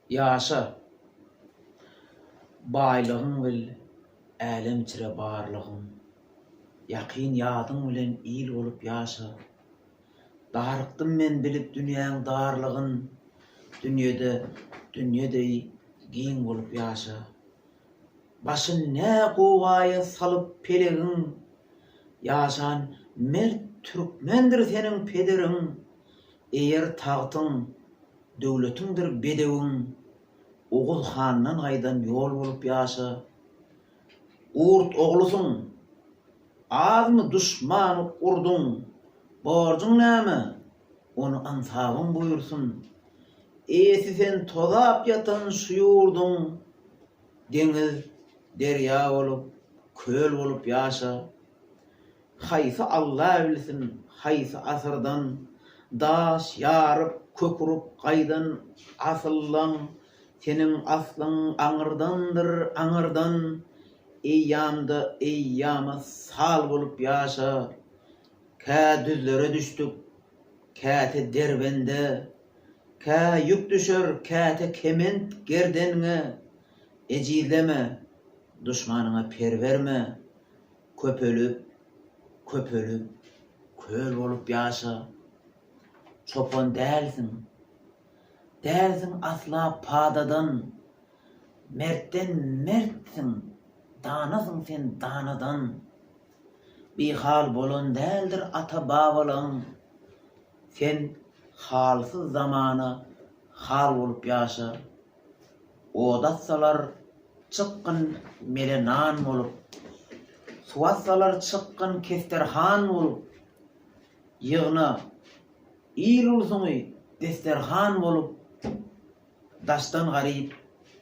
Ýaşa! Baýlygyň bil, älem içre barlygyň, Ýakyn ýadyň bilen il bolup ýaşa. Darykdym men bilip dünýäň darlygyn, Dünýede dünýe deý giň bolup ýaşa. Başyn nä gowaýa salyp pelegiň, Ýaşan mert türkmendir seniň pederiň, Eýer tagtyň, Döwletiňdir bedewiň, Oguz handan gaýdan ýol bolup ýaşa. Gurt oglusyň, azmy duşmany urduň, Borjuň näme, ony ynsabyň buýursyn. Eýesi sen tozap ýatan şu ýurduň, Deňiz, derýa bolup, köl bolup ýaşa. Haýsy Alla bilsin, haýsy asyrdan, Daş ýaryp, kök urup gaýdan asyllaň, Seniň aslyň aňyrdandyr, aňyrdan, Eýýamda eýýama sal bolup ýaşa. Kä düzlere düşdük, käte derbende, Kä ýük düşer, käte kement gerdenňe, Ejizleme, duşmanyňa per berme, Köpelip, köpelip, köl bolup ýaşa. Çopan dälsiň, dälsiň asla padadan, Mertden mertsiň, danasyň sen danadan. Bihal bolan däldir ata-babalaň, Sen halsyz zamana hal bolup ýaşa. Ot atsalar, çykgyn mele nan bolup, Suw atsalar, çykgyn kesterhan bolup, Ýygna il-ulsuňy desterhan bolup, Daşdan garyp,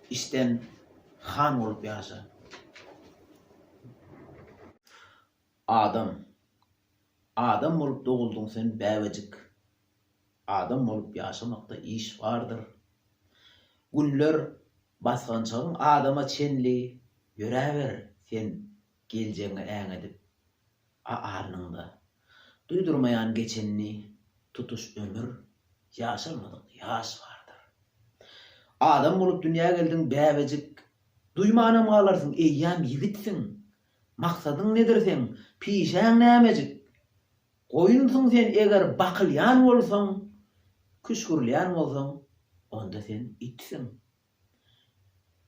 içden han bolup ýaşa. Adam. Adam bolup doguldyň sen bäbejik. Adam bolup ýaşamakda iş bardyr. Günler basgançagyň adama çenli ýöräber sen geljegiňe äňedip. A alnyňda duýdurmaýan geçenini tutuş ömür ýaşalmadyk ýaş bardyr. Adam bolup dünýä geldiň bäbejik, duýmanam galarsyň eýýäm ýigitsiň. Maksadyň nedir seň, pişäň nämejik? Goýunsyň sen eger bakylýan bolsaň, küşgürilýän bolsaň, onda sen itsiň.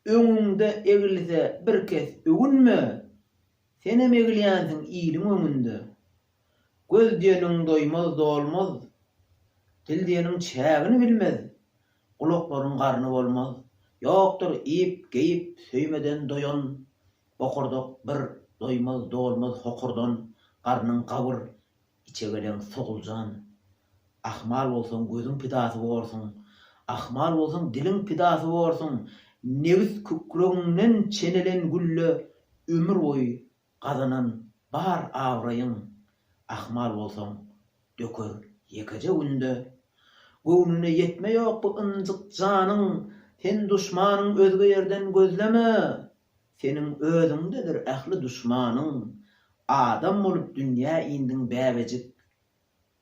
Öňüňde egilse bir kes öwünme, senem egilýänsiň iliň öňünde. Göz diýeniň doýmaz dolmaz, dil diýeniň çägini bilmez, gulaklaryň garny bolmaz, ýokdur iýip, geýip, söýmeden doýan, Bokurdak bir doýmaz dolmaz hokurdan garnyň gabyr içegeleň soguljan Ahmal bolsaň gözüň pidasy borsuň Ahmal bolsaň diliň pidasy borsuň Nebis kükregiňden çenelen gülle ömür boýy gazanan bar abraýyň Ahmal bolsaň döker ýekeje günde Göwnüne ýetme ýok bu ynjyk janyň Sen duşmanyň özge ýerden gözleme Seniň özüňdedir ähli duşmanyň, Adam bolup dünýä indiň bäbejik.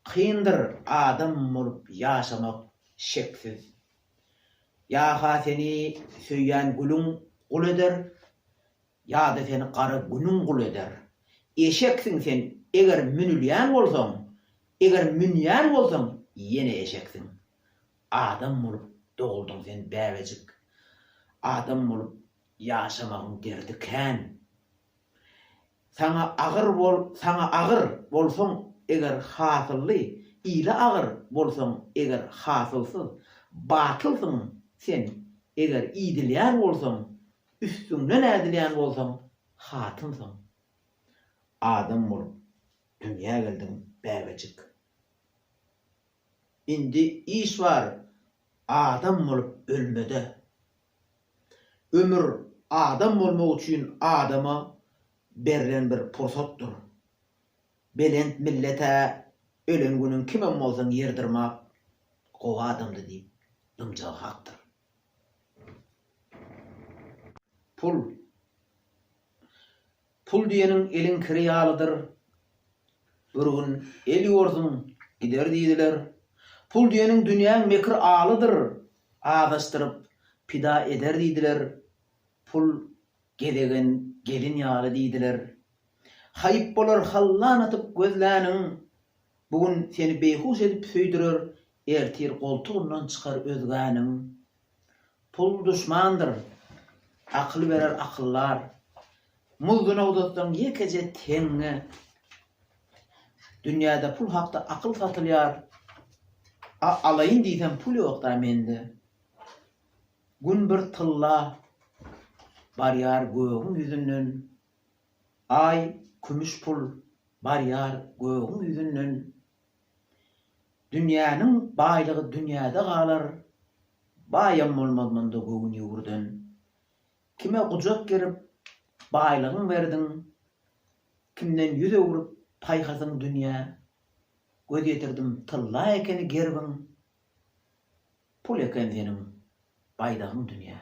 Kyndyr adam bolup ýaşamak şeksiz. Ýa-ha seni söýýän gülüň gul eder, Ýa-da seni gara günüň gul eder. Eşeksiň sen eger münülýän bolsaň, Eger münýän bolsaň ýene eşeksiň. Adam bolup doguldyň sen bäbejik. Adam bolup ýaşamagyň derdi kän. Saňa agyr bol, saňa agyr bolsaň eger hasylly, ile agyr bolsaň eger hasylsyz, batylsyň sen eger iýdilýän bolsaň, üstüňden ädilýän bolsaň hatynsyň. Adam bolup dünýä geldiň bäbejik. Indi iş bar adam bolup ölmede. Ömür adam bolmak üçin adama berlen bir pursatdyr. Belent millet-ä ölen günüň kimem bolsaň ýer dyrmap gowy adamdy diýip dymjagy hakdyr. Pul. Pul diýeniň eliň kiri ýalydyr. Bir gün el ýuwarsyň, gider diýdiler. Pul diýeniň dünýäň mekir alydyr. Azaşdyryp, Pida eder diýdiler, pul gezegen gelin ýaly diýdiler. Haýyp bolar hallan atyp gözläniň, Bu gün seni beýhuş edip söýdürer, ertir goltugyndan çykar özgäniň. Pul duşmandyr, akyl berer akyldar. Muzduna uzatsaň ýekeje teňňe. Dünýäde pul hakda akyl satylýar. A alaýyn diýsem pul ýokda mende. Gün bir tylla barýar gögüň ýüzünden. Aý kümüş pul barýar gögüň ýüzünden. Dünýäniň baýlygy dünýäde galar, Baýam bolmaz munda göwün ýüwürden. Kime gujak gerip, baýlygyň berdiň, Kimden ýüz öwrüp, paýhasyň dünýä. Göz ýetirdim, tylla ekeni gerbiň, Pul eken seniň baýdagyň dünýä.